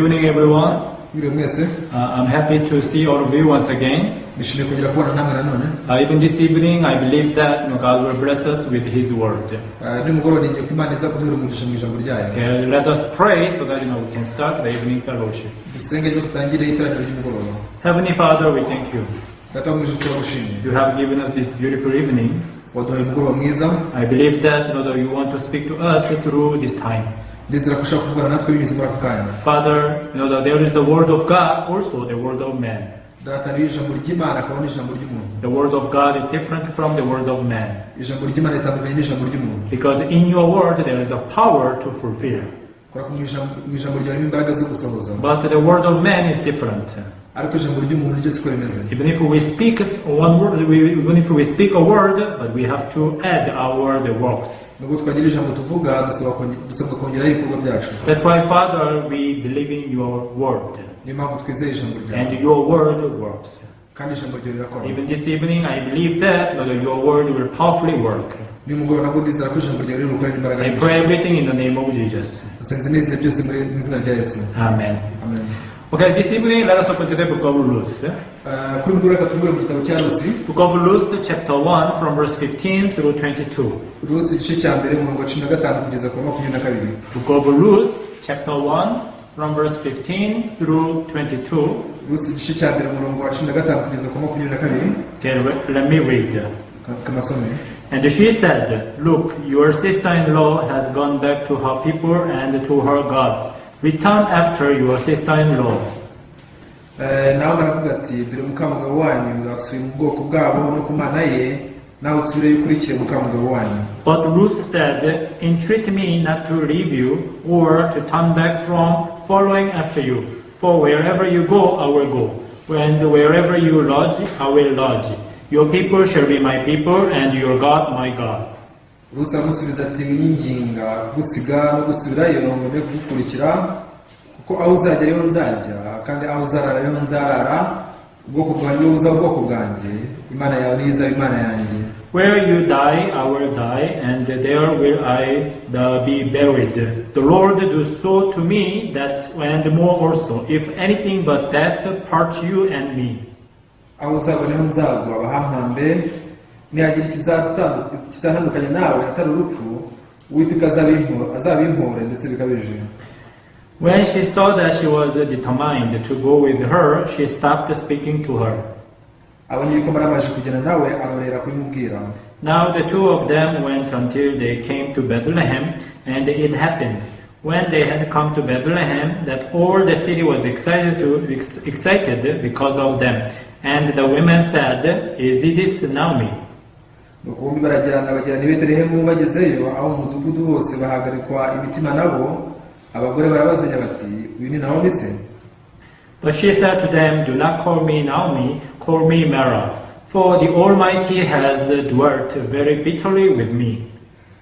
Evening, everyone. Mwiriwe mwese. I'm happy to see all of you once again. Nishimiye kongera kubana namwe nanone. Even this evening, I believe that God will bless us with His word. Nimugoroba niringiye ko Imana iza kuduhera umugisha mu ijambo ryayo. Okay, let us pray so that we can start the evening fellowship. Dusenge rero dutangire iteraniro ry'umugoroba. Heavenly Father, we thank you. Data wo mu ijuru, turagushimiye. You have given us this beautiful evening. Waduhaye umugoroba mwiza. I believe that that you want to speak to us through this time. Ndizera ko ushaka kuvugana natwe binyuze muri aka kanya. Father, you know that there is the word of God, also the word of man. Data, ni ijambo ry'Imana akaba n'ijambo ry'umuntu. The word of God is different from the word of man. Ijambo ry'Imana ritandukanye n'ijambo ry'umuntu. Because in your word there is a power to fulfill. Kubera ko mu ijambo ryawe harimo imbaraga zo gusohoza. But the word of man is different. Ariko ijambo ry'umuntu ryo siko rimeze. Even if we speak one word, even if we speak a word, but we have to add our the works. Nubwo twagira ijambo tuvuga, dusabwa kongeraho ibikorwa byacu. That's why, Father, we believe in your word, Niyo mpamvu twizeye ijambo ryawe. And your word works. Kandi ijambo ryawe rirakora. Even this evening, I believe that your word will powerfully work. Nimugoroba nabwo ndizera ko ijambo ryawe riri gukora imbaraga I nyinshi. pray everything in the name of Jesus. Nsenze nizeye byose mu izina rya Yesu. Amen. Amen. Okay, this evening, let us open to the book of Ruth. Kuri mugoroba reka tufungure mu gitabo cya Rusi. Book of Ruth, chapter 1, from verse 15 through 22. Rusi igice cya mbere, umurongo wa 15 kugeza ku wa 22. Book of Ruth, chapter 1, from verse 15 through 22. Rusi igice cya mbere, umurongo wa 15 kugeza ku wa 22. Okay, let me read. Kamasome. And she said, "Look, your sister in law has gone back to her people and to her gods. Return after your sister in law." Nawe aravuga ati: "Dore mukamugabo wanyu asubiye mu bwoko bwabo no ku mana ye, nawe usubireyo ukurikire mukamugabo wanyu." But Ruth said, "Entreat me not to leave you or to turn back from following after you. For wherever you go, I will go, and wherever you lodge, I will lodge. Your people shall be my people, and your God my God." Rusi aramusubiza ati: "Winyinginga kugusiga no gusubirayo ngo nde kugukurikira, kuko aho uzajya ariho nzajya, kandi aho uzarara ariho nzarara. Ubwoko bwawe nibo buzaba ubwoko bwanjye, Imana yawe niyo izaba Imana yanjye." "Where you die, I will die, and there will I be buried. The Lord do so to me that and more also, if anything but death parts you and me." "Aho uzagwa niho nzagwa, bahampambe. Nihagira ikizantandukanya nawe atari urupfu, Uwiteka azabimpore ndetse bikabije." When she saw that she was determined to go with her, she stopped speaking to her. Abonye yuko amaramaje kugenda nawe, arorera kubimubwira. Now the two of them went until they came to Bethlehem, and it happened, when they had come to Bethlehem, that all the city was excited because of them. And the women said, "Is this Naomi?" Nuko bombi barajyana, bagera i Betelehemu. Bagezeyo, abo mu mudugudu bose bahagarikwa imitima nabo. Abagore barabazanya bati: "Uyu ni Nawomi se?" But she said to them, "Do not call me Naomi, call me Mara, for the Almighty has dwelt very bitterly with me."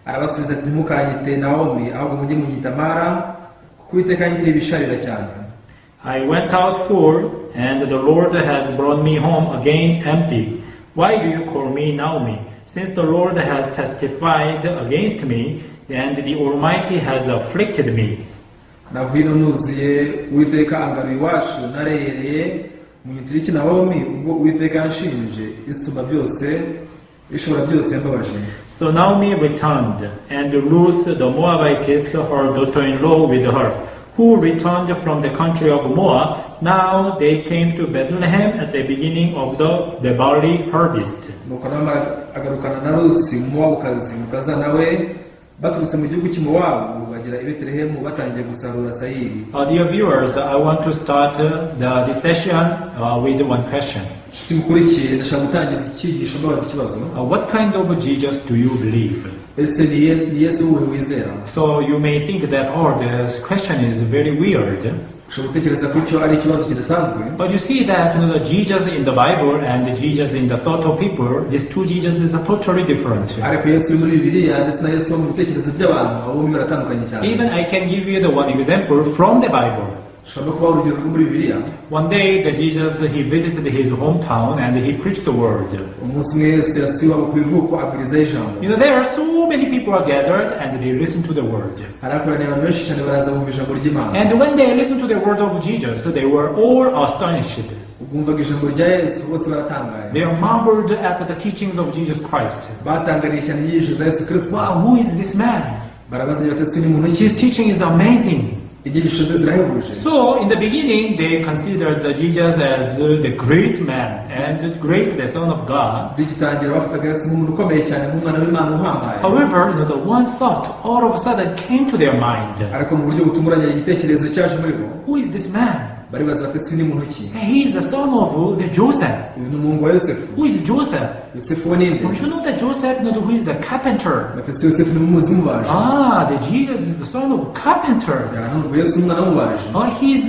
Arabasubiza ati: "Ntimukanyite Nawomi, ahubwo mujye munyita Mara, kuko Uwiteka yangiriye ibisharira cyane." "I went out full, and the Lord has brought me home again empty. Why do you call me Naomi, since the Lord has testified against me, and the Almighty has afflicted me?" "Navuye ino nuzuye, Uwiteka angaruye iwacu nareyereye. Munyitira iki Nawomi, ubwo Uwiteka yanshinje, Isumba byose, Ishobora byose yambabaje?" So Naomi returned, and Ruth the Moabitess, her daughter-in-law, with her, who returned from the country of Moab. Now they came to Bethlehem at the beginning of the barley harvest. Nuko Nawomi agarukana na Rusi Umumowabukazi, mukazana we, baturutse mu gihugu cy'Imowabu, bagera i Betelehemu batangiye gusarura sayiri. Dear viewers, I want to start this session with one question. Inshuti mukurikiye, ndashaka gutangiza icyigisho mbabaza ikibazo. What kind of Jesus do you believe? Ese ni Yesu wuhe wizera? So you may think that, oh, this question is very weird. Ushobora gutekereza ko icyo ari ikibazo kidasanzwe. But you see that the Jesus in the Bible and the Jesus in the thought of people, these two Jesus are totally different. Ariko Yesu uri muri Bibiliya ndetse na Yesu wo mu bitekerezo by'abantu, abo bombi baratandukanye cyane. Even I can give you the one example from the Bible. Ushobora no kubaha urugero rwo muri Bibiliya. One day, the Jesus, he visited his hometown and he preached the word. Umunsi umwe Yesu yasuye iwabo ku ivuko abwirizaho ijambo. There are so many people are gathered and they listen to the word. Harakoraniye abantu benshi cyane baraza bumva ijambo ry'Imana. And when they listened to the word of Jesus, they were all astonished. Ubwumvaga ijambo rya Yesu bose baratangaye. They marveled at the teachings of Jesus Christ. Batangariye cyane inyigisho za Yesu Kirisito. Wow, who is this man? Barabaza bati ese uyu ni muntu ki? His teaching is amazing. Inyigisho ze zirahebuje. So, in the beginning, they considered Jesus as the great man and the great the Son of God. Bigitangira bafataga Yesu nk'umuntu ukomeye cyane nk'umwana w'Imana uhambaye. However, the one thought all of a sudden came to their mind. Ariko mu buryo butunguranye igitekerezo cyaje muri bo. Who is this man? Baribaza bati ese uyu ni muntu ki? He is the son of the Joseph. Uyu ni umuhungu wa Yosefu. Who is Joseph? Yosefu we ninde? Don't you know that Joseph, who is the carpenter? Bati ese Yosefu ni umuzi w'umubaji? Ah, the Jesus is the son of carpenter. Nubwo Yesu umwana w'umubaji. Oh, his,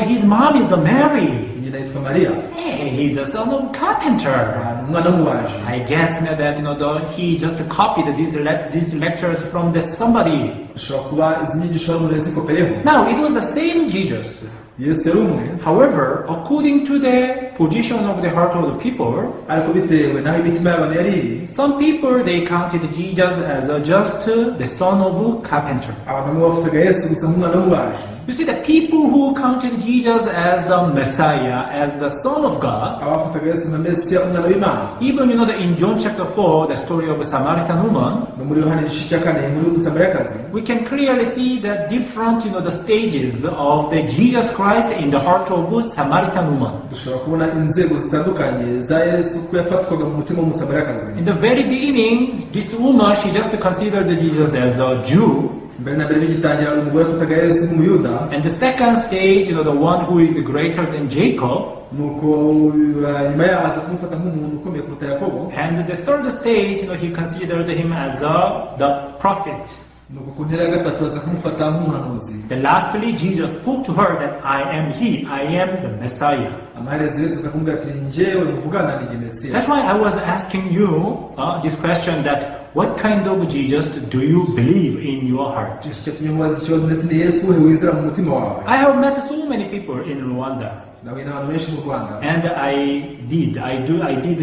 his mom is the Mary. Nyina yitwa Mariya. Hey, he's the son of carpenter. Ni umwana w'umubaji. I guess that he just copied these lectures from the somebody. Ashobora kuba izi nyigisho hari umuntu yazikopeyeho. Now it was the same Jesus. Yesu yari umwe. However, according to the position of the heart of the people, ariko bitewe n'aho imitima y'abantu yari iri, some people they counted Jesus as just the son of carpenter. Abantu bamwe bafataga Yesu gusa nk'umwana w'umubaji. You see, the people who counted Jesus as the Messiah, as the Son of God, abafataga Yesu nka Mesiya umwana w'Imana, even in John chapter 4, the story of a Samaritan woman, no muri Yohana igice cya kane inkuru y'Umusamariyakazi, we can clearly see the different, the stages of the Jesus Christ in the heart of Samaritan woman. Dushobora kubona inzego zitandukanye za Yesu ko yafatwaga mu mutima w'Umusamariyakazi. In the very beginning, this woman, she just considered Jesus as a Jew. Mbere na mbere bigitangira umugore afataga Yesu nk'Umuyuda. And the second stage, the one who is greater than Jacob. Nuko nyuma yaho aza kumufata nk'umuntu ukomeye kuruta Yakobo. And the third stage, he considered him as the prophet. Nuko ku ntera ya gatatu aza kumufata nk'umuhanuzi. Then lastly, Jesus spoke to her that I am he, I am the Messiah. Amaherezo Yesu aza kumubwira ati njyewe muvugana ni jye Mesiya. That's why I was asking you this question, that what kind of Jesus do you believe in your heart? Iki cyatumye nkubaza ikibazo ndetse ni Yesu uhe wizera mu mutima wawe? I have met so many people in Rwanda. Nahuye n'abantu benshi mu Rwanda. And I did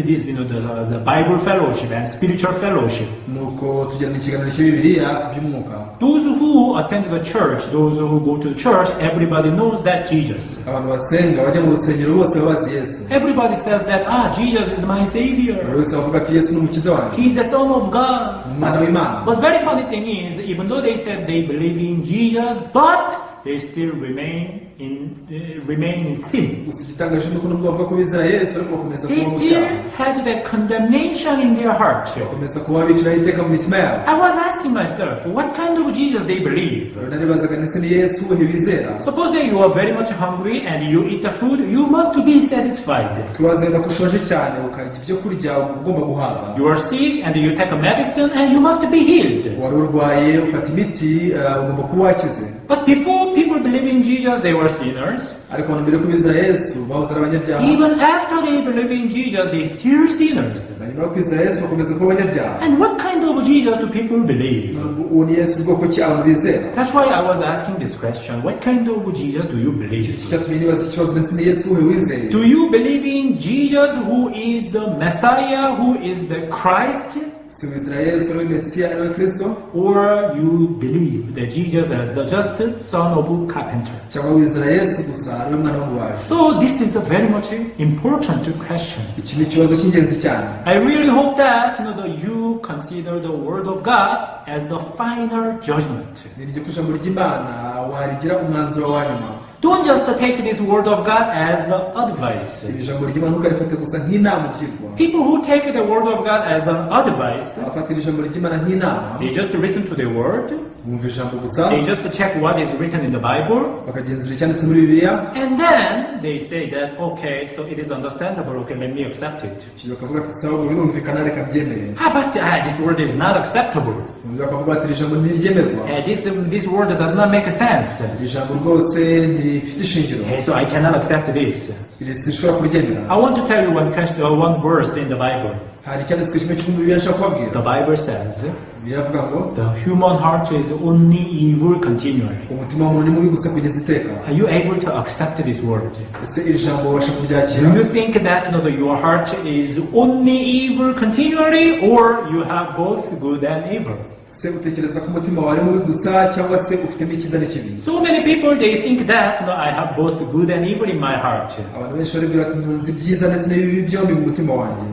this, the Bible fellowship and spiritual fellowship. Nuko tugirana ikiganiro cya Bibiliya ku by'umwuka. Those who attend the church, those who go to the church, everybody knows that Jesus. Abantu basenga bajya mu rusengero bose baba bazi Yesu. Everybody says that, Jesus is my Savior. Buri wese bavuga ati Yesu ni umukiza wanjye. He's the Son of God. Ni umwana w'Imana. But very funny thing is, even though they said they believe in Jesus, but they still remain in sin. Gusa igitangaje ni uko nubwo bavuga ko bizera Yesu ariko bakomeza They kuba mu still cyaha. had that condemnation in their heart. Bakomeza kuba biciraho iteka mu mitima yabo. I was asking myself, what kind of Jesus they believe? Rero naribazaga ndetse ni Yesu uhe bizera? Suppose that you are very much hungry and you eat the food, you must be satisfied. Twibaza wenda ko ushonje cyane ukarya ibyo kurya ugomba guhaga. You are sick and you take a medicine and you must be healed. Wari urwaye ufata imiti ugomba kuba wakize. But before people believe in Jesus, they were sinners. Ariko abantu mbere yo kubizera Yesu bahoze ari abanyabyaha. Even after they believe in Jesus, they still sinners. Na nyuma yo kwizera Yesu bakomeza kuba abanyabyaha. And what kind of Jesus do people believe? Uwo ni Yesu bwoko ki abantu bizera? That's why I was asking this question. What kind of Jesus do you believe? Iki cyatumye nibaza ikibazo mbese ni Yesu uhe wizeye? Do you believe in Jesus who is the Messiah, who is the Christ? Se wizera Yesu ariwe Mesiya ariwe Kristo? Or you believe that Jesus as the just son of carpenter? Cyangwa wizera Yesu gusa ariwe mwana w'umubaji? So this is a very much important question. Iki ni ikibazo cy'ingenzi cyane. I really hope that you consider the word of God as the final judgment. Ni ko ijambo ry'Imana warigira umwanzuro wa nyuma. Don't just take this word of God as advice. Iri jambo ry'Imana ntukarifate gusa nk'inama ugirwa. People who take the word of God as an advice, abafatira ijambo ry'Imana nk'inama, they just listen to the word, bumva ijambo gusa, they just check what is written in the Bible, bakagenzura icyanditse muri Bibiliya, and then they say that, okay, so it is understandable, okay, let me accept it. Ikindi bakavuga ati sawa birumvikana reka mbyemere. But this word is not acceptable. Ubundi bakavuga bati iri jambo ntiryemerwa. This word does not make sense. Iri jambo rwose ntirifite ishingiro. So I cannot accept this. Iri sinshobora kuryemera. I want to tell you one question, one verse in the Bible. Hari icyanditswe kimwe cyo muri Bibiliya nshaka kubabwira. The Bible says Biravuga ngo the human heart is only evil continually. Umutima w'umuntu ni mubi gusa kugeza iteka. Are you able to accept this word? Ese iri jambo wabasha kuryakira? Do you think that your heart is only evil continually, or you have both good and evil? Se utekereza ko umutima wawe ari mubi gusa cyangwa se ufitemo icyiza n'ikibi? So many people, they think that I have both good and evil in my heart. Abantu benshi baribwira ati ntunze ibyiza ndetse n'ibibi byombi mu mutima wanjye.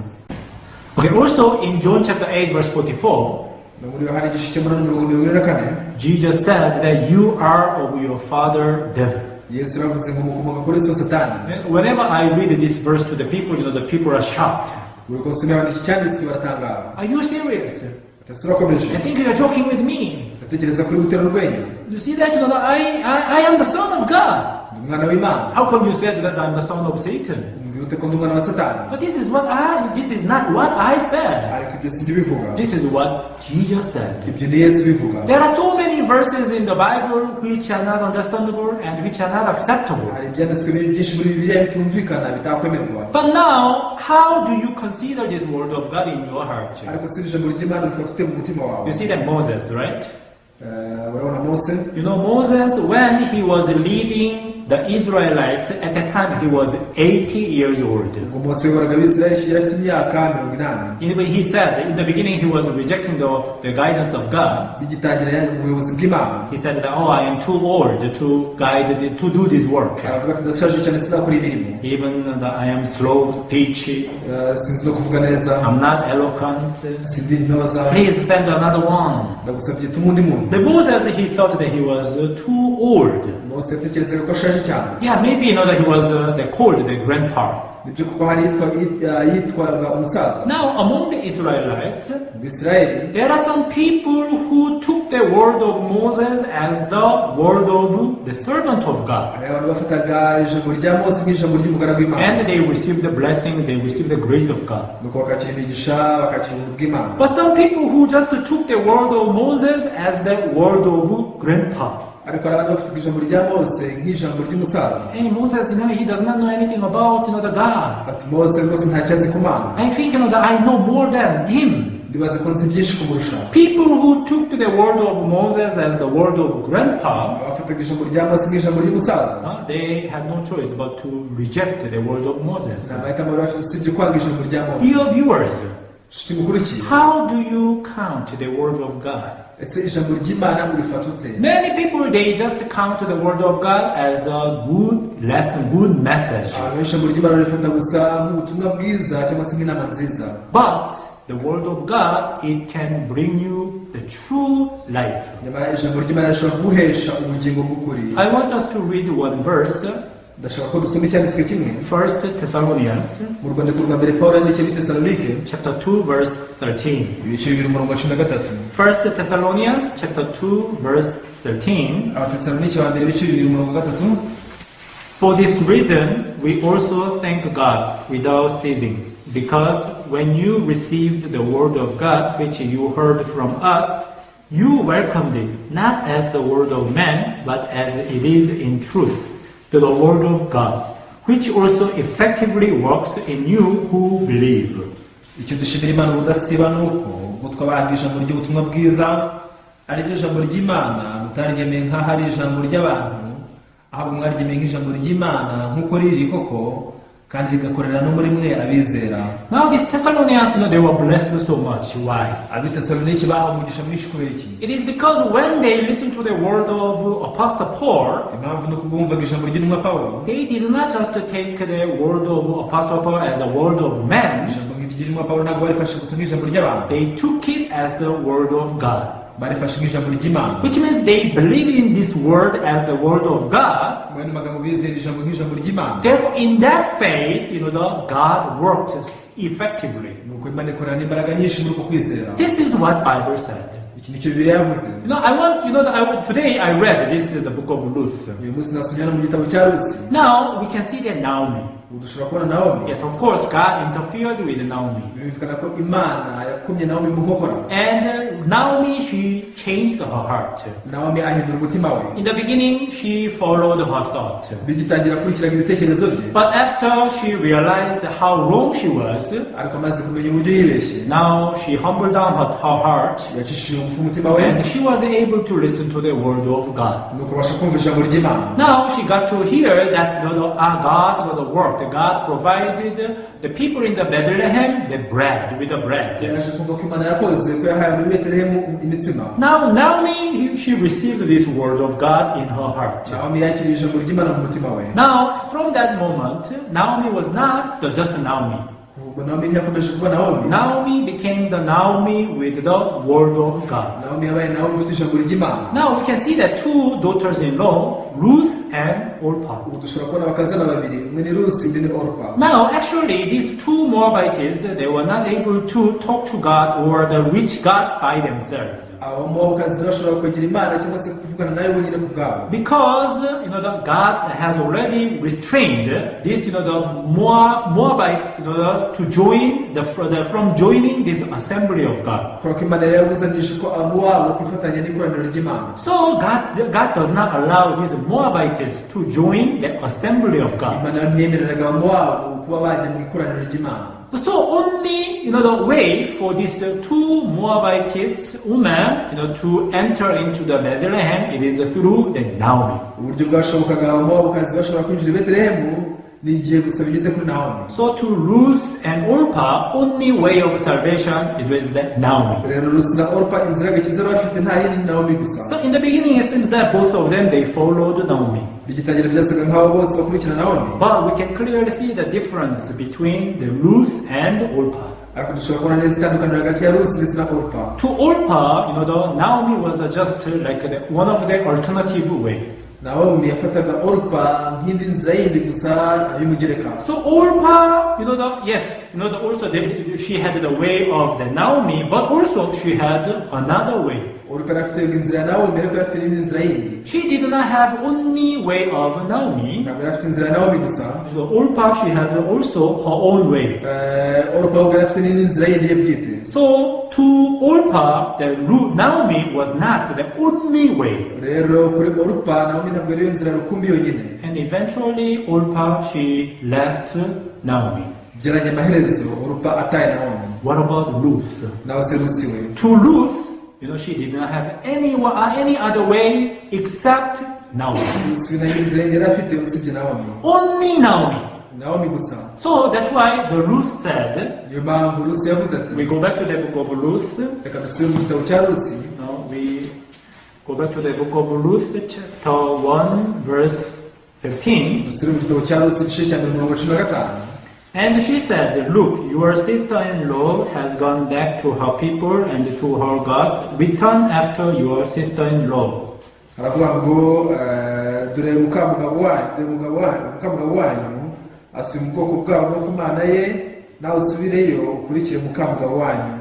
Okay, also in John chapter 8 verse 44, No muri Yohana igice cy'umunani mirongo mirongo ine na kane, Jesus said that you are of your father devil. Yesu yaravuze ngo mukomoka kuri so Satani. And whenever I read this verse to the people, the people are shocked. Buri kose niba iki cyanditswe baratangara. Are you serious? Ati ese urakomeje? I think you are joking with me. Ndatekereza ko uri gutera urwenya. You see that I am the son of God. Ndi umwana w'Imana. How come you said that I'm the son of Satan? Umbwira ute ko ndi umwana wa Satani? But this is not what I said. Ariko ibyo si byo bivuga. This is what Jesus said. Ibyo ni Yesu bivuga. There are so many verses in the Bible which are not understandable and which are not acceptable. Hari ibyanditswe byinshi muri Bibiliya bitumvikana bitakwemerwa. But now, how do you consider this word of God in your heart? Ariko si ijambo ry'Imana rifata ute mu mutima wawe? You see that Moses, right? Eh, urabona Mose. Moses, when he was leading the Israelites, at that time he was 80 years old. Ubwo Mose yayoboraga Abisirayeli yari afite imyaka 80. Anyway, he said in the beginning he was rejecting the guidance of God. Bigitangira yari mu buyobozi bw'Imana. He said that, "Oh, I am too old to guide, to do this work. Aravuga ati ndashaje cyane sinakora imirimo. Even that I am slow speech, Eh, sinzi no kuvuga neza. I'm not eloquent. Sindi intyoza. Please send another one." Ndagusabye tuma undi muntu. The Moses, he thought that he was too old. Mose yatekerezaga ko ashaje cyane. Yeah, maybe that he was they called the grandpa. Nibyo kuko hari yitwaga umusaza. Now, among the Israelites, Mu Bisirayeli there are some people who took the word of Moses as the word of the servant of God. Hari abantu bafataga ijambo rya Mose nk'ijambo ry'umugaragu w'Imana. And they received the blessings, they received the grace of God. Nuko bakakira imigisha bakakira ubuntu bw'Imana. But some people who just took the word of Moses as the word of grandpa. Ariko hari abandi bafataga ijambo rya Mose nk'ijambo ry'umusaza. Hey, Moses, he does not know anything about the God. Ati Mose rwose ntacyo azi ku Mana. I think that I know more than him. Ndibaza ko nzi byinshi kumurusha. People who took the word of Moses as the word of grandpa, Abafataga ijambo rya Mose nk'ijambo ry'umusaza they had no choice but to reject the word of Moses. Nta mahitamo bari bafite usibye kwanga ijambo rya Mose. Dear viewers, nshuti mukurikiye, how do you count the word of God? Ese ijambo ry'Imana murifata ute? Many people, they just count the word of God as a good lesson, good message. Abantu benshi ijambo ry'Imana barifata gusa nk'ubutumwa bwiza cyangwa se nk'inama nziza. But the word of God, it can bring you the true life. Nyamara ijambo ry'Imana rishobora kuguhesha ubugingo bw'ukuri. I want us to read one verse, Ndashaka ko dusoma icyanditswe kimwe. First Thessalonians Mu rwandiko rwa mbere Pawulo yandikiye ab'i Tesalonike, chapter 2 verse 13. ibice 2 umurongo wa 13. First Thessalonians chapter 2 verse 13. Abatesalonike ba mbere ibice 2 umurongo wa 3. For this reason, we also thank God without ceasing, because when you received the word of God, which you heard from us, you welcomed it, not as the word of man, but as it is in truth, the word of God, which also effectively works in you who believe. Icyo dushimira Imana ubudasiba ni uko ubwo twabahaga ijambo ry'ubutumwa bwiza ari ryo jambo ry'Imana mutaryemeye nk'aho ari ijambo ry'abantu ahubwo mwaryemeye nk'ijambo ry'Imana nk'uko riri koko kandi rigakorera no muri mwe abizera. Now, these Thessalonians, they were blessed so much. Why? Ab'i Tesalonike bahawe umugisha mwinshi kubera iki? It is because when they listened to the word of Apostle Paul, Impamvu ni uko bumvaga ijambo ry'intumwa Pawulo, they did not just take the word of Apostle Paul as a word of man, ijambo ry'intumwa Pawulo ntabwo barifashe gusa nk'ijambo ry'abantu, they took it as the word of God. Barifashe nk'ijambo ry'Imana. Which means they believe in this word as the word of God. Mu yandi magambo bizera ijambo nk'ijambo ry'Imana. Therefore, in that faith, the God works effectively. Nuko Imana ikorana n'imbaraga nyinshi muri uko kwizera. This is what Bible said. Iki nicyo Bibiliya yavuze. You know, I want, you know, I, today I read this is the book of Ruth. Uyu munsi nasomye hano mu gitabo cya Rusi. Now we can see that Naomi. Ubu dushobora kubona Nawomi. Yes, of course, God interfered with Naomi. Birumvikana ko Imana yakomye Nawomi mu nkokora. And Naomi, she changed her heart. Nawomi ahindura umutima we. In the beginning, she followed her thought. Bigitangira akurikiraga ibitekerezo bye. But after she realized how wrong she was, Ariko amaze kumenya uburyo yibeshye, now she humbled down her heart yacishije bugufi umutima we, and she was able to listen to the word of God. Nuko abasha kumva ijambo ry'Imana. Now she got to hear that God worked. God provided the people in the Bethlehem the bread with the bread. Yaje kumva ko Imana yakoze, ko yahaye abantu b'i Betelehemu imitsima. Now Naomi, she received this word of God in her heart. Nawomi yakiriye ijambo ry'Imana mu mutima we. Now from that moment, Naomi was not the just Naomi. Kuva ubwo Nawomi ntiyakomeje kuba Nawomi. Naomi became the Naomi with the word of God. Nawomi yabaye Nawomi ufite ijambo ry'Imana. Now we can see that two daughters-in-law, Ruth and Orpah. Ubu dushobora kubona abakazana babiri, umwe ni Rusi undi ni Orupa. Now, actually, these two Moabites, they were not able to talk to God or the reach God by themselves. Abo Mowabukazi ntibashobora kwegera Imana cyangwa se kuvugana nayo bonyine ku bwabo. Because, the God has already restrained this, the Moabites, to join from joining this assembly of God. Kubera ko Imana yari yarabuzanyije ko Abamowabu kwifatanya n'ikoraniro ry'Imana. So God does not allow these Moabites to join the assembly of God. Imana ntiyemereraga Abamowabu kuba bajya mu ikoraniro ry'Imana. So only the way for these two Moabitess women to enter into the Bethlehem, it is through the Naomi. Uburyo bwashobokaga Abamowabukazi bashobora kwinjira i Betelehemu ni igihe gusa bigeze kuri Nawomi. So to Ruth and Orpah, only way of salvation, it was the Naomi. Rero Rusi na Orupa inzira y'agakiza bari bafite nta yindi, ni Nawomi gusa. So in the beginning, it seems that both of them, they followed Naomi. Bigitangira byasaga nk'aho bose bakurikira Nawomi. But we can clearly see the difference between the Ruth and Orpah. Ariko dushobora kubona neza itandukaniro hagati ya Rusi ndetse na Orupa. To Orpah, the Naomi was just like one of the alternative way. Nawomi yafataga Orupa nk'indi nzira yindi gusa y'umugereka. So Orpah, yes, also she had the way of the Naomi, but also she had another way. Orupa yari afite inzira ya Nawomi ariko yari afite n'indi nzira yindi. She did not have only way of Naomi. Ntabwo yari afite inzira ya Nawomi gusa. So Orpah, she had also her own way. Orupa ahubwo yari afite n'indi nzira yindi ye bwite. So to Orpah, the Naomi was not the only way. Rero kuri Orupa Nawomi ntabwo ariyo nzira rukumbi yonyine. And eventually, Orpah, she left Naomi. Byarangiye amaherezo Orupa ataye Nawomi. What about Ruth? Nawe se Rusi we? To Ruth, she did not have any other way except Naomi. Rusi we nta yindi nzira yindi yari afite usibye Nawomi. Only Naomi. Nawomi gusa. So that's why the Ruth said, Niyo mpamvu Rusi yavuze ati, we go back to the book of Ruth. Reka dusubire mu gitabo cya Rusi. Now we go back to the book of Ruth, chapter 1, verse 15. Dusubire mu gitabo cya Rusi igice cya mbere umurongo 15. And she said, "Look, your sister-in-law has gone back to her people and to her gods. Return after your sister-in-law." Aravuga ngo dore mukamugabo wanyu, dore umugabo wanyu, mukamugabo wanyu asubiye mu bwoko bwabo no ku Mana ye, nawe usubireyo ukurikire mukamugabo wanyu.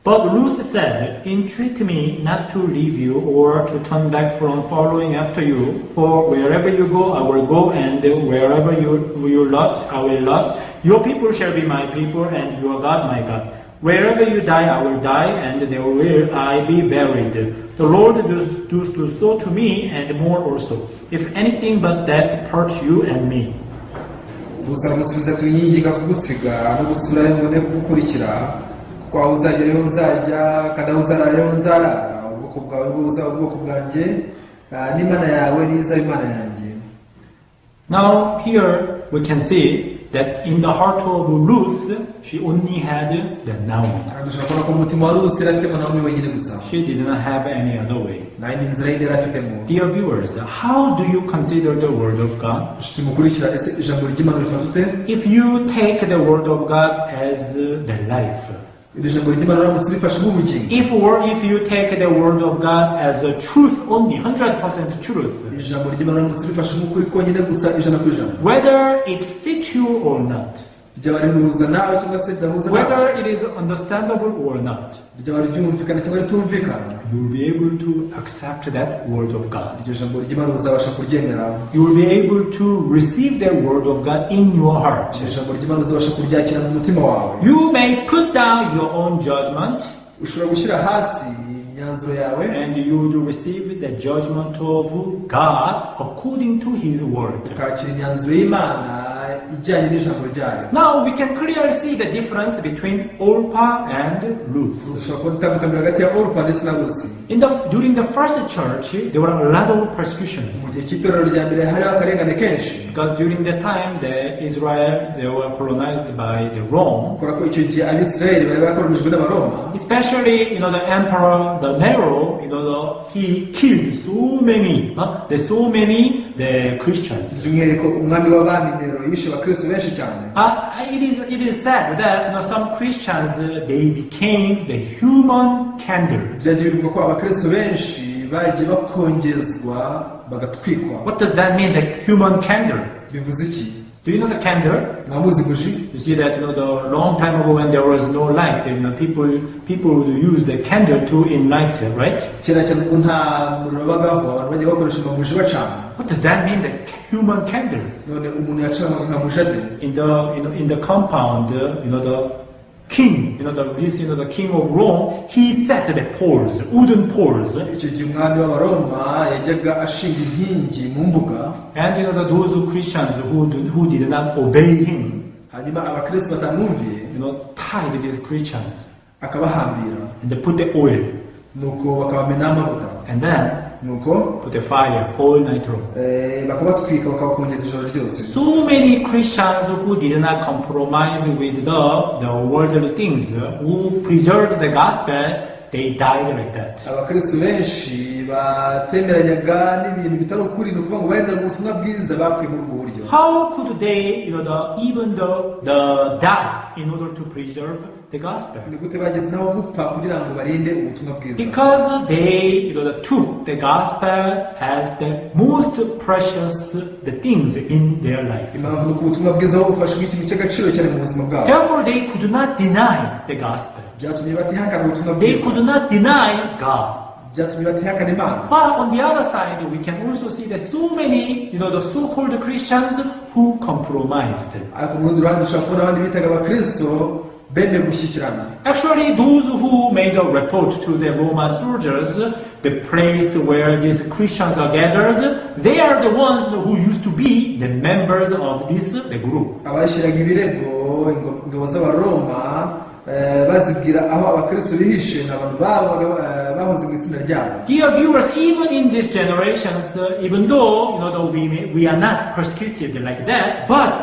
But Ruth said, "Entreat me not to leave you or to turn back from following after you, for wherever you go, I will go, and wherever you lodge, I will lodge. Your people shall be my people, and your God my God. Wherever you die, I will die, and there will I be buried. The Lord do so to me, and more also, if anything but death parts you and me." Gusa aramusubiza ati unyinginga kugusiga no gusubirayo ngo ne kugukurikira, kuko aho uzagera ariho nzajya kandi aho uzarara ariho nzarara, ubwoko bwawe nibwo buzaba ubwoko bwanjye, n'Imana yawe niyo izaba Imana yanjye. Now, here we can see that in the heart of Ruth, she only had the Naomi. Hano dushobora kubona ko mu mutima wa Rusi yari afitemo Nawomi wenyine gusa. She did not have any other way. Nta yindi nzira yindi yari afitemo. Dear viewers, how do you consider the Word of God? Inshuti mukurikira, ese ijambo ry'Imana rifata ute? If you take the Word of God as the life, Iri jambo ry'Imana uramutse urifashe nk'ubugingo, if you take the Word of God as a truth only, 100% truth, ijambo ry'Imana uramutse urifashe nk'ukuri konyine gusa 100%, whether it fits you or not, Ryaba rihuza nawe cyangwa se ridahuza nawe, whether it is understandable or not, ryaba ryumvikana cyangwa ritumvikana, you will be able to accept that word of God. Iryo jambo ry'Imana uzabasha kuryemera. You will be able to receive that word of God in your heart. Iryo jambo ry'Imana uzabasha kuryakira mu mutima wawe. You may put down your own judgment Ushobora gushyira hasi imyanzuro yawe and you will receive the judgment of God according to His word. Ukakira imyanzuro y'Imana ijyanye n'ijambo ryayo. Now we can clearly see the difference between Orpah and Ruth. Dushobora kubona itandukaniro hagati ya Orupa ndetse na Rusi. During the first church, there were a lot of persecutions. Mu gihe cy'itorero rya mbere hariho akarengane kenshi. Because during the time, the Israel, they were colonized by the Rome. Kubera ko icyo gihe Abisirayeli bari bakoronijwe n'Abaroma. Especially, the emperor, the Nero, he killed so many, huh? There's so many the Christians. By'umwihariko umwami w'abami Nero yishe abakristo benshi cyane. It is said that some Christians they became the human candle. Byagiye bivugwa ko abakristo benshi bagiye bakongezwa bagatwikwa. What does that mean? The human candle. Bivuze iki? Do you know the candle? Mwamuzi buji? You see that the long time ago when there was no light, people would use the candle to enlighten, right? Kera cyane ubwo nta muriro wabagaho abantu bagiye bakoresha amabuji bacana. What does that mean? The human candle None umuntu yacanaga nka buji ate? In the compound, the king, you know the this you know the king of Rome, he set the poles, wooden poles, Icyo gihe umwami w'Abaroma yajyaga ashinga inkingi mu mbuga. And those Christians who did not obey him, Hanyuma abakristo batamwumviye tied these Christians akabahambira and they put the oil, nuko bakabamenaho amavuta and then nuko put the fire all night long. Eh, bakabatwika bakabakongeza ijoro ryose. So many Christians who did not compromise with the worldly things, who preserved the gospel, they died like that. Abakristo benshi batemeranyaga n'ibintu bitari ukuri ni ukuvuga ngo barendaga ubutumwa bwiza bapfuye muri ubwo buryo. How could they, even the die in order to preserve the gospel? Ni gute bageze naho gupfa kugira ngo barinde ubutumwa bwiza? Because they, took the gospel as the most precious the things in their life. Impamvu ni uko ubutumwa bwiza babufashe nk'ikintu cy'agaciro cyane mu buzima bwabo. Therefore, they could not deny the gospel. Byatumye batihakana ubutumwa They bwiza. Could not deny God. Byatumye batihakana Imana. But on the other side, we can also see that so many, the so-called Christians who compromised. Ariko mu rundi ruhande dushobora kubona abandi bitaga abakristo bemeye gushyikirana. Actually, those who made a report to the Roman soldiers, the place where these Christians are gathered, they are the ones who used to be the members of this the group. Abashyiraga ibirego ingo- ingabo z'Abaroma eh, bazibwira aho abakristo bihishe ni abantu babaga eh, bahoze mu itsinda ryabo. Dear viewers, even in these generations, even though though we are not persecuted like that, but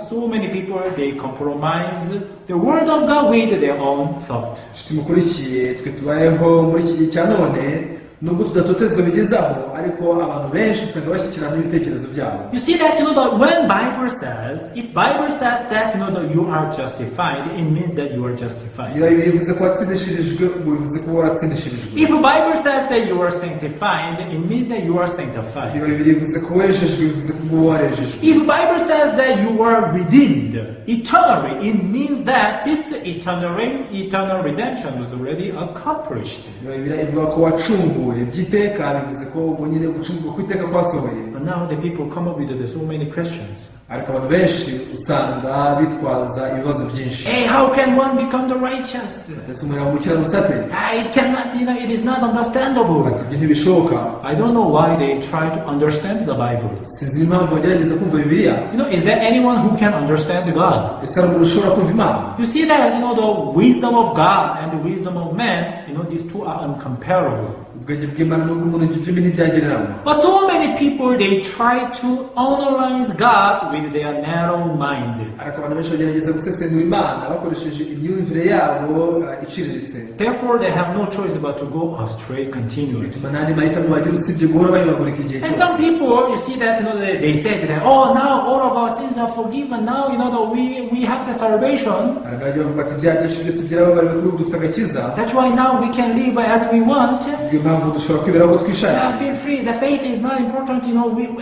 so many people, they compromise the word of God with their own thought. Inshuti mukurikiye twe tubayeho muri iki gihe cya none nubwo tudatotezwa bigeze aho ariko abantu benshi usanga bashyikirana n'ibitekerezo byabo. You see that that when Bible says, if Bible says that that you are justified, it means that you are justified. Niba bivuze ko watsindishirijwe ubwo bivuze ko waratsindishirijwe. If Bible says that you are sanctified, it means that you are sanctified. Niba Bibiliya ivuze ko wejejwe bivuze ko ubwo warejejwe. If Bible says that you are redeemed eternally, it means that this eternal redemption was already accomplished. Niba Bibiliya ivuga ko wacunguwe by'iteka bivuze ko ubwo nyine gucungurwa kw'iteka kwasohoye. But now the people come up with so many questions. Ariko abantu benshi usanga bitwaza ibibazo byinshi. Hey, how can one become the righteous? Ese umuntu yaba umukiranutsi ate? I cannot, it is not understandable. Ati ibyo ntibishoboka. I don't know why they try to understand the Bible. Sinzi impamvu bagerageza kumva Bibiliya. Is there anyone who can understand God? Ese hari umuntu ushobora kumva Imana? You see that, the wisdom of God and the wisdom of man, these two are incomparable. Ubwenge bw'Imana n'ubw'umuntu ibyo byombi ntibyagereranywa. But so many people, they try to analyze God with their narrow mind. Ariko abantu benshi bagerageza gusesengura Imana bakoresheje imyumvire yabo eh, iciriritse. Therefore, they have no choice but to go astray continually. Bituma nta n'andi mahitamo bagira usibye guhora bayobagurika igihe And cyose. some people, you see that, they said that, oh, now all of our sins are forgiven. Now, that we have the salvation. Hari n'abajya bavuga ati ibyaha byacu byose byarababariwe kuri ubu dufite agakiza. That's why now we can live as we want. Niyo mpamvu Impamvu dushobora kwibera uko twishakiye. Yeah, feel free. The faith is not important.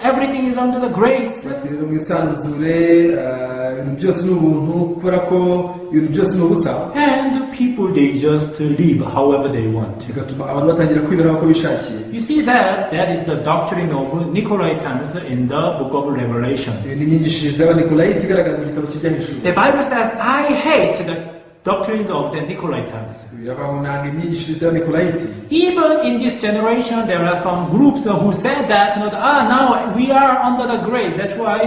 Everything is under the grace. Bati rero mwisanzure, ibintu byose ni ubuntu kubera ko ibintu byose ni ubusa. And people, they just live however they want. Bigatuma abantu batangira kwibera uko bishakiye. You see that that is the doctrine of Nicolaitans in the book of Revelation. Iyo ni imyigishirize y'Abanikolayiti igaragara mu gitabo cy'Ibyahishuwe. The Bible says, "I hate the doctrines of the Nicolaitans." Biravuga ngo nanga imyigishirize y'Abanikolayiti. Even in this generation, there are some groups who said that, now we are under the grace. That's why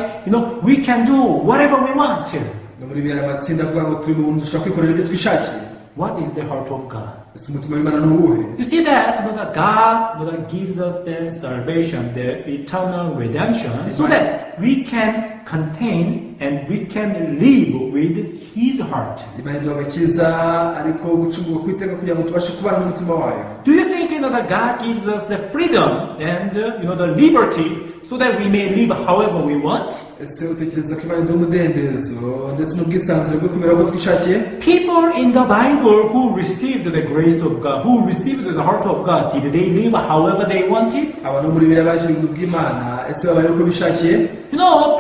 we can do whatever we want. No muri biriya amatsinda avuga ngo turi mu buntu, dushobora kwikorera ibyo twishakiye. What is the heart of God? Ese umutima w'Imana ni uwuhe? You see that God that gives us the salvation, the eternal redemption, so that we can contain and we can live with His heart. Imana iduha agakiza ariko gucungurwa kw'iteka kugira ngo tubashe kubana n'umutima wayo. Do you think that God gives us the freedom and the liberty so that we may live however we want? Ese utekereza ko Imana iduha umudendezo ndetse n'ubwisanzure bwo kwibera uko twishakiye? People in the Bible who received the grace of God, who received the heart of God, did they live however they wanted? Abantu bo muri Bibiliya bakiriye ubuntu bw'Imana, ese babayeho uko bishakiye?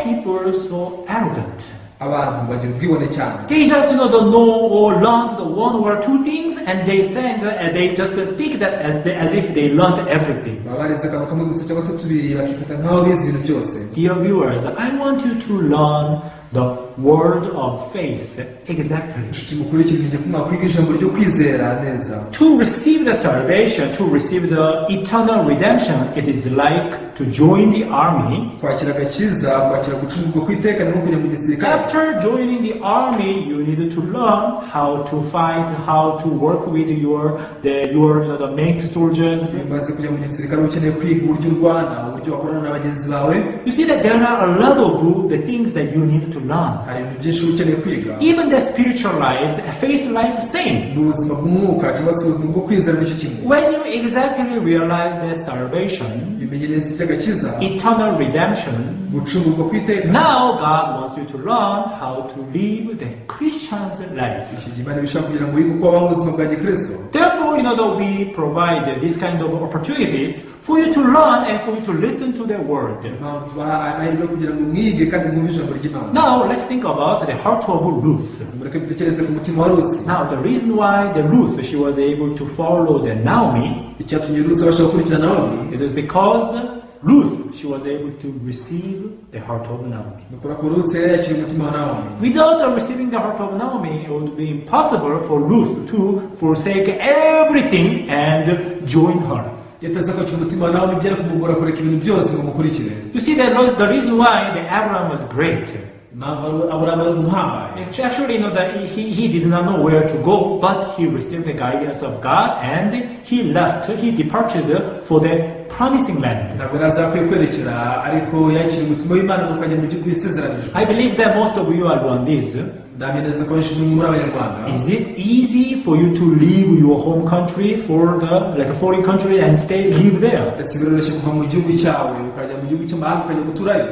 People are so arrogant. Abantu bagira ubwibone cyane. They just don't know or learned the one or two things, and they say and they just think that as if they learned everything. Baba barize akantu kamwe gusa cyangwa se tubiri, bakifata nk'aho bize ibintu byose. Dear viewers, I want you to learn the word of faith exactly. Inshuti mukurikira, ngiye ko mwakwiga ijambo ryo kwizera neza. To receive the salvation, to receive the eternal redemption, it is like to join the army. Kwakira agakiza, kwakira gucungurwa kw'iteka ni nko kujya mu gisirikare. After joining the army, you need to learn how to fight, how to work with your the mate soldiers. Iyo umaze kujya mu gisirikare uba ukeneye kwiga uburyo urwana, uburyo wakorana na bagenzi bawe. You see that there are a lot of the things that you need to learn. Hari ibintu byinshi uba ukeneye kwiga. Even the spiritual lives, faith life, same. N'ubuzima bw'umwuka cyangwa se ubuzima bwo kwizera nicyo kimwe. When you exactly realize the salvation, Iyo umenye neza iby'agakiza, eternal redemption, gucungurwa kw'iteka, now God wants you to learn how to live the Christian's life. Iki gihe Imana ibishaka kugira ngo wige uko wabaho ubuzima bwa gikristo. Therefore, that we provide this kind of opportunities for you to learn and for you to listen to the word. Impamvu tubaha aya mahirwe yo kugira ngo mwige kandi mwumve ijambo ry'Imana. Now, let's think about the heart of Ruth. Mureke dutekereze ku mutima wa Rusi. Now, the reason why the Ruth, she was able to follow the Naomi, Icyatumye Rusi abasha gukurikira Nawomi, it is because Ruth, she was able to receive the heart of Naomi. Ni ukubera ko Rusi yari yakiriye umutima wa Nawomi. Without receiving the heart of Naomi, it would be impossible for Ruth to forsake everything and join her. Iyo ataza kwakira umutima wa Nawomi byari kumugora kureka ibintu byose ngo amukurikire. You see that the reason why the Abraham was great. Impamvu Aburahamu ari umuntu uhambaye, Actually, that he did not know where to go, but he received the guidance of God and he left, he departed for the promising land. Ntabwo yari azi aho akwiye kwerekera, ariko yakiriye umutima w'Imana nuko ajya mu gihugu yasezeranijwe. I believe that most of you are Rwandese. Ndahamya neza ko benshi muri Abanyarwanda. Is it easy for you to leave your home country for the like a foreign country and stay live there? Ese biroroshye kuva mu gihugu cyawe ukajya mu gihugu cy'amahanga ukajya guturayo?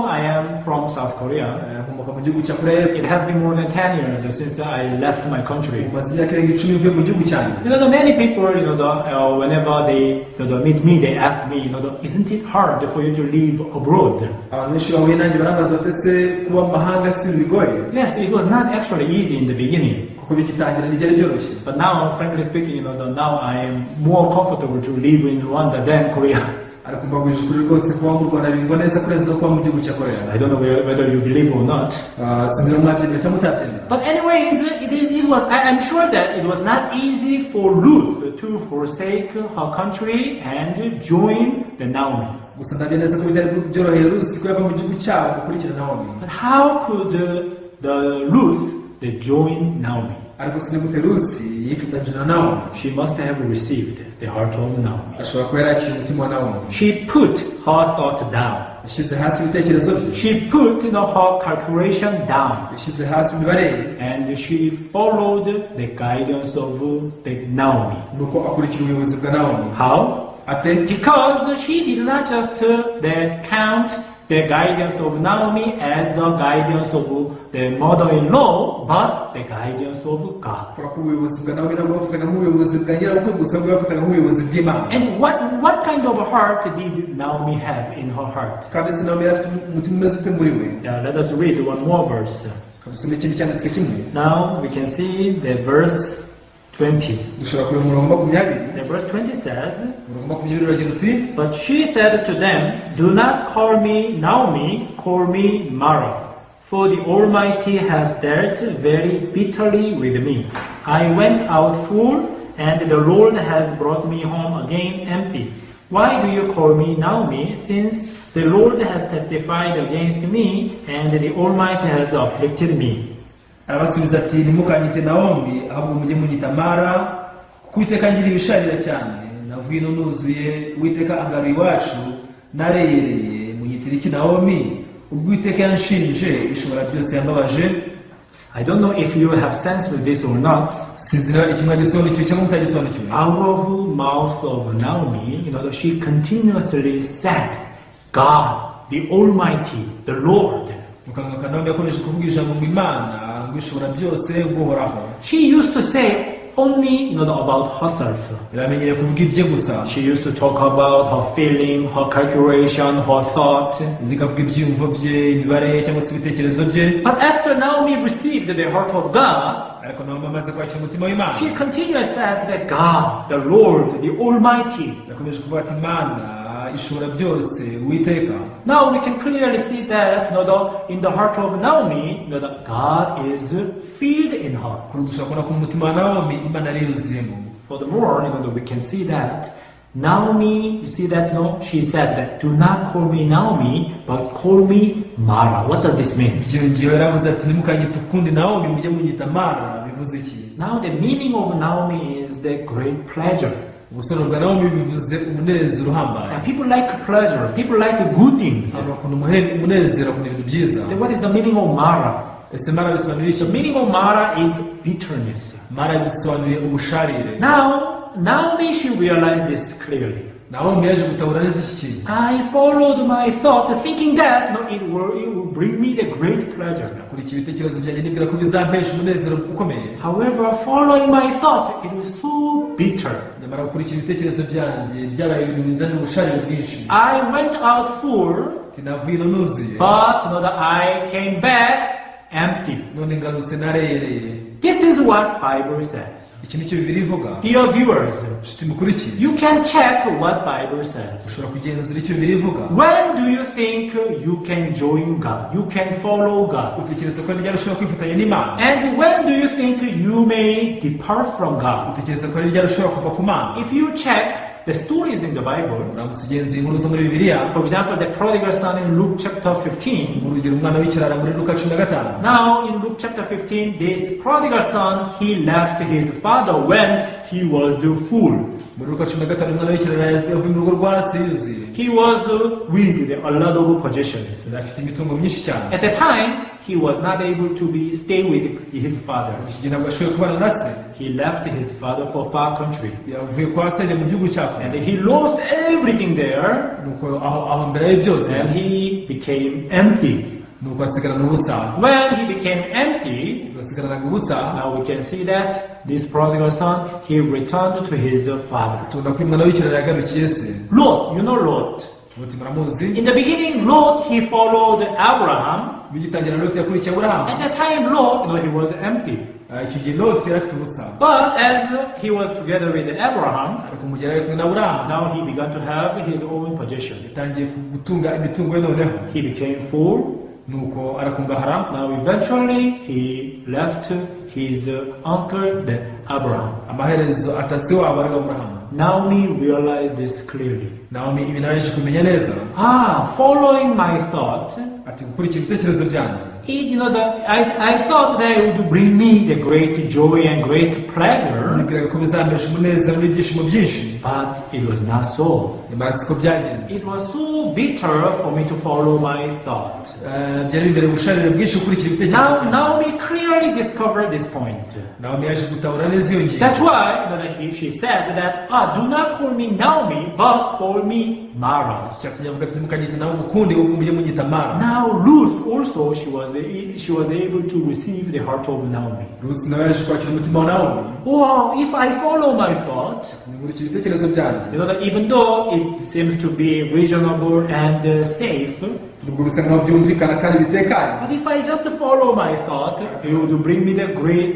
I am from South Korea. Nkomoka mu gihugu cya Korea y'Epfo. It has been more than 10 years since I left my country. Maze imyaka irenga 10 mvuye mu gihugu cyanjye. The many people, whenever they meet me, they ask me, isn't it hard for you to live abroad? Abantu benshi bahuye nanjye barambaza bati ese kuba mu mahanga si ibintu bigoye? Yes, it was not actually easy in the beginning. Kuko bigitangira ntibyari byoroshye. But now, frankly speaking, now I am more comfortable to live in Rwanda than Korea. Ariko mbabwije ukuri rwose kuba mu Rwanda bingwa neza kurenza no kuba mu gihugu cya Korea. I don't know whether you believe or not. Ah, sinzi niba mwabyemera cyangwa mutabyemera. But anyways, it is, it was, I, I'm sure that it was not easy for Ruth to forsake her country and join the Naomi. Gusa ndahamya neza ko bitari byoroheye Rusi ko yava mu gihugu cyabo gukurikira Nawomi. But how could the Ruth they join Naomi? Ariko se ni gute Rusi yifatanyije na Nawomi? She must have received the heart of Naomi. Ashobora kuba yarakiriye umutima wa Nawomi. She put her thought down. Yashyize hasi ibitekerezo bye. She put her calculation down. Yashyize hasi imibare ye. And she followed the guidance of the Naomi. Nuko akurikira ubuyobozi bwa Nawomi. How? Ate? Because she did not just the count the guidance of Naomi as the guidance of the mother-in-law, but the guidance of God. Kubera ko ubuyobozi bwa Nawomi ntabwo bafataga nk'ubuyobozi bwa nyirabukwe gusa, ahubwo bafataga nk'ubuyobozi bw'Imana. And what kind of heart did Naomi have in her heart? Kandi se Nawomi yari afite umutima umeze ute muri we? Yeah, let us read one more verse. Dusome ikindi cyanditswe kimwe. Now we can see the verse 20. Dushobora kureba umurongo 20. The verse 20 says, Umurongo 20 uragira uti: "But she said to them, 'Do not call me Naomi, call me Mara, for the Almighty has dealt very bitterly with me. I went out full, and the Lord has brought me home again empty. Why do you call me Naomi, since the Lord has testified against me, and the Almighty has afflicted me?'" Arabasubiza ati: "Ntimukanyite Nawomi, ahubwo mujye munyita Mara, kuko Uwiteka angiriye ibisharira cyane. Navuye ino nuzuye, Uwiteka angaruye iwacu nareyereye. Munyitira iki Nawomi, ubwo Uwiteka yanshinje, Ishobora byose yambabaje?" I don't know if you have sensed this or not. Sinzi niba iki mwagisobanukiwe cyangwa mutagisobanukiwe. Out of mouth of Naomi, she continuously said, "God, the Almighty, the Lord." Mu kanwa ka Nawomi yakomeje kuvuga ijambo ngo Imana, ngo Ishobora byose, Uhoraho. She used to say only about herself. Yaramenyereye kuvuga ibye gusa. She used to talk about her feeling, her calculation, her thought. Ikavuga ibyiyumvo bye, imibare cyangwa se ibitekerezo bye. But after Naomi received the heart of God, Ariko Nawomi amaze kwakira umutima w'Imana, she continually said that God, the Lord, the Almighty. Yakomeje kuvuga ati: "Imana Ishobora byose, Uwiteka." Now we can clearly see that in the heart of Naomi, that God is filled in her. Kuri ubu dushobora kubona ko mu mutima wa Nawomi Imana yari yuzuyemo. Furthermore, we can see that Naomi, you see that, she said that, "Do not call me Naomi, but call me Mara." What does this mean? Byongeyeho yaravuze ati: "Ntimukanyite ukundi Nawomi, mujye munyita Mara." Bivuze iki? Now the meaning of Naomi is the great pleasure. Ubusobanuro bwa Nawomi bivuze umunezero uhambaye. And people like pleasure, people like good things. Abantu bakunda umunezero, bakunda ibintu byiza. Then what is the meaning of Mara? Ese Mara bisobanuye iki? The meaning of Mara is bitterness. Mara bisobanuye ubusharire. Now, Naomi, she realized this clearly. Nawomi yaje gutahura neza iki kintu. I followed my thought, thinking that it will bring me the great pleasure. Nakurikiye ibitekerezo byanjye nibwira ko bizampesha umunezero ukomeye. However, following my thought, it was so bitter. Nyamara gukurikira ibitekerezo byanjye byabaye ibintu bizanira ubusharire bwinshi. I went out full, Ati: "Navuye ino nuzuye, but that I came back empty." none ngarutse nareyereye." This is what Bible says. Iki nicyo Bibiliya ivuga. Dear viewers, Nshuti mukurikiye, you can check what Bible says. Ushobora kugenzura icyo Bibiliya ivuga. When do you think you can join God? You can follow God? Utekereza ko ari ryari ushobora kwifatanya n'Imana? And when do you think you may depart from God? Utekereza ko ari ryari ushobora kuva ku Mana? If you check the stories in the Bible, Uramutse ugenzuye inkuru zo muri Bibiliya, for example, the prodigal son in Luke chapter 15. Urugero, umwana w'ikirara muri Luka 15. Now, in Luke chapter 15, this prodigal son, he left his father when he was full. Muri Luka 15, umwana w'ikirara yavuye mu rugo rwa se yuzuye. He was with a lot of possessions. Yari afite imitungo myinshi cyane. At the time, he was not able to be stay with his father. Iki gihe ntabwo ashoboye kubana na se. He left his father for far country. Yavuye kwa se ajya mu gihugu cya kure. And he lost everything there, Nuko aho aho mbere ye byose, and he became empty. Nuko asigarana ubusa. When he became empty, Asigaranaga ubusa, now we can see that this prodigal son, he returned to his father. Tubona ko umwana w'ikirara yagarukiye se. Lot, you know Lot. Loti muramuzi. In the beginning, Lot, he followed Abraham. Bigitangira, Loti yakurikiye Aburahamu. At that time, Lot, he was empty. Ah, icyo gihe Loti yari afite ubusa. But as he was together with Abraham, Ariko mu gihe yari kumwe na Aburahamu, now he began to have his own possession. Yatangiye gutunga imitungo ye noneho. He became full. Nuko arakungahara. Now eventually he left his uncle, the Abraham. Amaherezo ata se wabo ari we Aburahamu. Naomi realized this clearly. Naomi ibi nawe yaje kumenya neza. Ah, following my thought, Ati: "Gukurikira ibitekerezo byanjye, it, you know, the, I thought that it would bring me the great joy and great pleasure, nibwiraga ko bizampesha umunezero n'ibyishimo byinshi, but it was not so. Nyamara siko byagenze. It was so bitter for me to follow my thought." Eh, byari bimbere ubusharire bwinshi gukurikira ibitekerezo Now, byanjye. Naomi clearly discovered this point. Naomi yaje gutahura neza iyo ngingo. That's why she said that, "Ah, do not call me Naomi, but call me Mara. Cyatumye avuga ati ntimukanyite Nawomi ukundi, ahubwo mujye munyita Mara. Now Ruth also, she was able to receive the heart of Naomi. Rusi nawe yaje kwakira umutima wa Nawomi. Oh, if I follow my thought, Nkurikira ibitekerezo byanjye, that even though it seems to be reasonable and safe, nubwo bisa nkaho byumvikana kandi bitekanye, but if I just follow my thought, it would bring me the great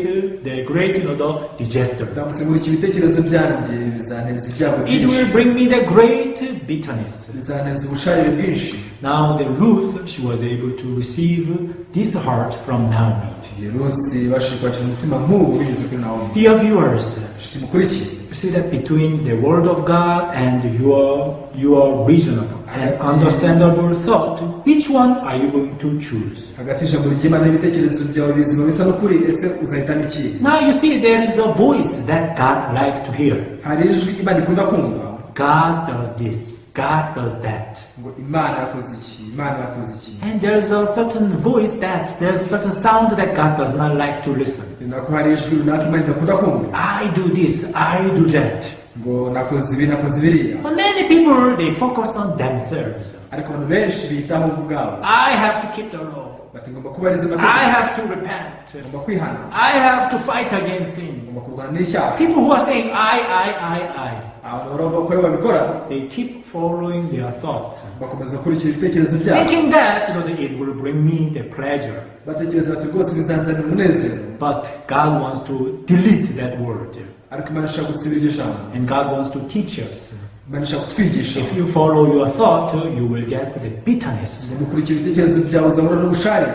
disaster. Ndamutse nkurikira ibitekerezo byanjye bizanteza ibyago It byinshi, will bring me the great bitterness. Bizanteza ubusharire bwinshi. Now the Ruth, she was able to receive this heart from Naomi. Icyo gihe Rusi yabashije kwakira umutima nk'ubu binyuze kuri Nawomi. Dear viewers, Inshuti mukurikiye, you see that between the word of God and your reasonable and understandable thought, which one are you going to choose? Hagati y'ijambo ry'Imana n'ibitekerezo byawe bizima bisa n'ukuri, ese uzahitamo iki? Now you see there is a voice that God likes to hear. Hari ijwi Imana ikunda kumva. God does this, God does that. Ngo Imana yakoze iki, Imana yakoze iki. And there's a certain voice that, there's a certain sound that God does not like to listen. Ni nako hari ijwi runaka Imana idakunda kumva. I do this, I do that. Ngo nakoze ibi, nakoze biriya. But many people, they focus on themselves. Ariko abantu benshi biyitaho ubwabo. I have to keep the law. Bati ngomba kubahiriza I amategeko, have to repent. ngomba kwihana, I have to fight against sin. ngomba kurwana n'icyaha. People who are saying I, I, I, I, Abantu baravuga ko aribo babikora, they keep following their thoughts, bakomeza gukurikira ibitekerezo byabo, thinking that it will bring me the pleasure. Batekereza bati rwose bizanzanira umunezero. But God wants to delete that word, Ariko Imana ishaka gusiba iryo jambo. And God wants to teach us. Imana ishaka kutwigisha. If you follow your thought, you will get the bitterness. Ngo nukurikira ibitekerezo byawe uzahura n'ubusharire.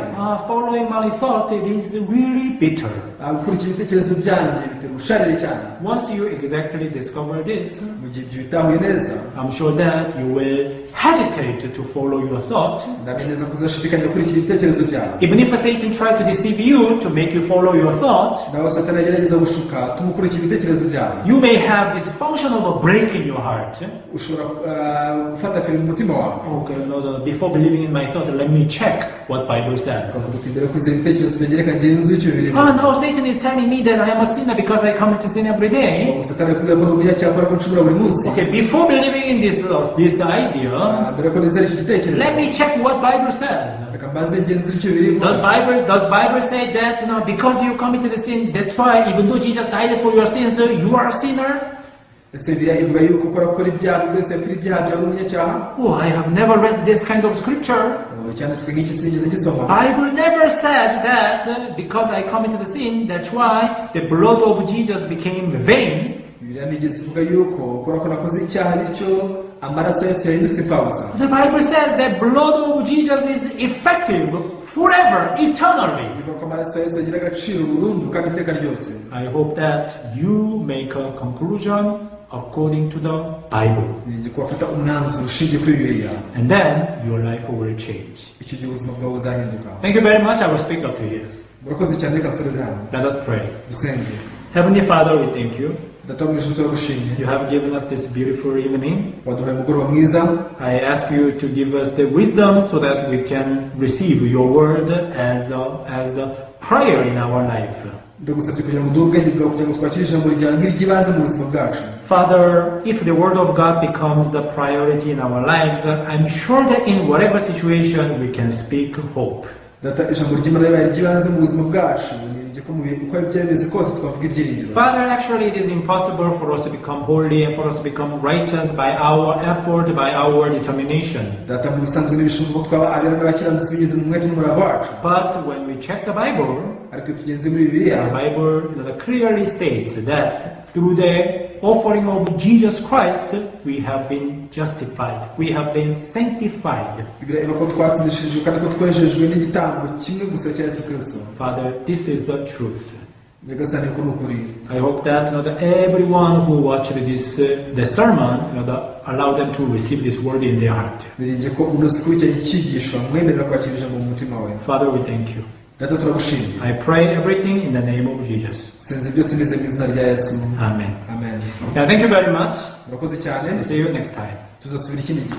Following my thought, it is really bitter. Gukurikira ibitekerezo byanjye bitera ubusharire cyane. Once you exactly discover this, Mu gihe ibyo bitahuye neza, I'm sure that you will hesitate to follow your thought. Ndabizi neza ko uzashidikanya gukurikira ibitekerezo byawe. Even if Satan tried to deceive you to make you follow your thought, Nawe Satani agerageza gushuka tumukurikira ibitekerezo byawe, you may have this function of a break in your heart. Ushobora gufata feri mu mutima wawe. Okay, no, before believing in my thought, let me check what Bible says. Ukavuga uti mbere yo kwizera ibitekerezo byanjye reka ngenzure icyo Bibiliya Oh ivuga. no, Satan is telling me that I am a sinner because I commit sin every day. Satani ari kubwira ko ndi umunyacyaha kubera ko ncumura buri munsi. Okay, before believing in this idea, Mbere ko nizera icyo gitekerezo, let me check what Bible says. Reka mbanze ngenzure icyo Bibiliya ivuga. Does Bible say that because you committed the sin, that's why even though Jesus died for your sins, you are a sinner? Ese Bibiliya ivuga yuko ukora gukora ibyaha wese yapfira ibyaha byawe uri umunyacyaha? Oh, I have never read this kind of scripture. Oh, icyanditswe nk'iki sinigeze gisoma. Bible never said that because I committed the sin, that's why the blood of Jesus became vain. Bibiliya ntigeze ivuga yuko kubera ko nakoze icyaha bityo amaraso ya Yesu yahindutse imfabusa. The Bible says that blood of Jesus is effective forever, eternally. Bivuga ko amaraso ya Yesu agira agaciro burundu kandi iteka ryose. I hope that you make a conclusion according to the Bible. Ni ko wafata umwanzuro ushingiye kuri Bibiliya. And then your life will change. Icyo gihe ubuzima bwawe buzahinduka. Thank you very much. I will speak up to you. Murakoze cyane, reka nsoreze hano. Let us pray. Dusenge. Heavenly Father, we thank you. Data wo mu ijuru, turagushimye. You have given us this beautiful evening. Waduhaye umugoroba mwiza. I ask you to give us the wisdom so that we can receive your word as the prayer in our life. Ndagusabye kugira ngo uduhe ubwenge bwawe kugira ngo twakire ijambo ryawe nk'iry'ibanze mu buzima bwacu. Father, if the word of God becomes the priority in our lives, I'm sure that in whatever situation we can speak hope. Data, ijambo ry'Imana ribaye iry'ibanze mu buzima bwacu, niringiye ko mu bihe uko byaba bimeze kose twavuga ibyiringiro. Father, actually, it is impossible for us to become holy and for us to become righteous by our effort, by our determination. Data, mu bisanzwe ntibishoboka ko twaba abera n'abakiranutsi binyuze mu mwete n'umurava wacu. But when we check the Bible, Ariko iyo tugenzuye muri Bibiliya, the Bible clearly states that through the offering of Jesus Christ, we have been justified, we have been sanctified. Bibiliya ivuga ko twatsindishirijwe kandi ko twejejwe n'igitambo kimwe gusa cya Yesu Kirisito. Father, this is the truth. Nyagasani, ko ni ukuri. I hope that not everyone who watched this the sermon, allow them to receive this word in their heart. Niringiye ko umuntu wese ukurikiranye icyigisho amwemerera kwakira ijambo mu mutima we. Father, we thank you. Data, turagushimye. I pray everything in the name of Jesus. Nsenze byose nizeye mu izina rya Yesu. Amen. Amen. Yeah, thank you very much. Murakoze cyane. See you next time. Tuzasubira ikindi gihe.